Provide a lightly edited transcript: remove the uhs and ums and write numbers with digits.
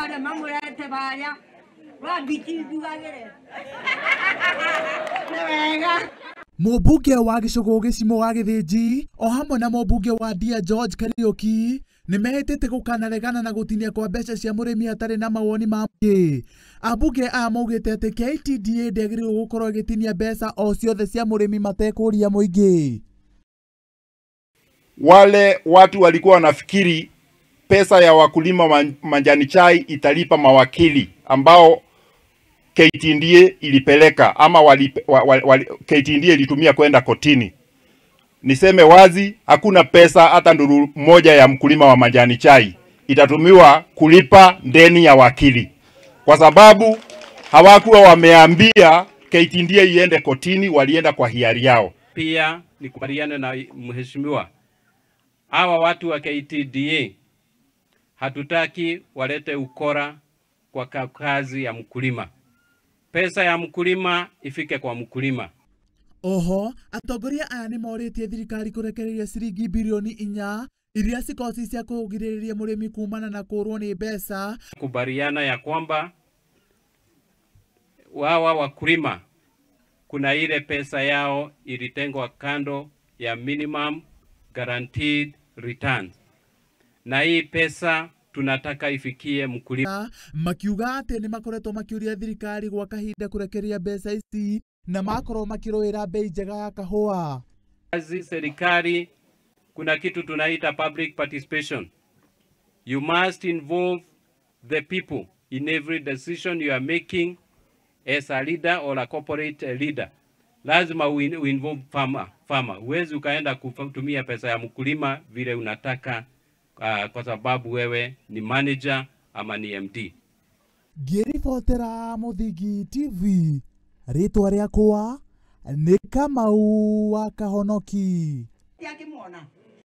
Mamutware mamurete baria rwa mbiti njugagire nĩ wega. Mũmbunge wa gĩcũgũ gĩcimo wa Gĩthĩnji o hamwe na mũmbunge wa Ndia George Kariuki nĩ mehĩtĩte gũkanaregana na gũtinia kwa mbeca cia mũrĩmi hatarĩ na mawoni ma mũingĩ. Ambunge aya maugĩte atĩ KTDA ndĩagĩrĩirwo gũkorwo ĩgĩtinia mbeca o ciothe cia mũrĩmi matekũria mũingĩ. Wale watu walikuwa wanafikiri pesa ya wakulima majani chai italipa mawakili ambao KTDA ilipeleka ama KTDA ilitumia kwenda kotini. Niseme wazi, hakuna pesa hata nduru moja ya mkulima wa majani chai itatumiwa kulipa deni ya wakili, kwa sababu hawakuwa wameambia KTDA iende kotini, walienda kwa hiari yao. Pia nikubaliane na mheshimiwa, hawa watu wa KTDA hatutaki walete ukora kwa kazi ya mkulima. Pesa ya mkulima ifike kwa mkulima. Oho, atongoria aya nĩ morĩtie thirikari kũrekereria ciringi bilioni 4 iria cikoci cia kũgirĩrĩria mũrĩmi kumana na kũrwo nĩ mbeca. Kubaliana ya kwamba wawa wakulima kuna ile pesa yao ilitengwa kando ya minimum guaranteed returns, na hii pesa tunataka ifikie mkulima. Makiuga atĩ nĩ makoretwo makĩũria thirikari gwa kahinda kũrekereria mbeca ici na makorwo makĩrũĩra bei njega ya kahũa. Serikali kuna kitu tunaita public participation. You must involve the people in every decision you are making as a leader or a corporate leader. Lazima uinvolve farmer. Huwezi ukaenda kutumia pesa ya mkulima vile unataka kwa sababu wewe ni manager ama ni MD. Ngĩribotera Mũthingi TV, rĩtwa rĩakwa nĩ Kamau wa Kahonoki. Akĩmuona.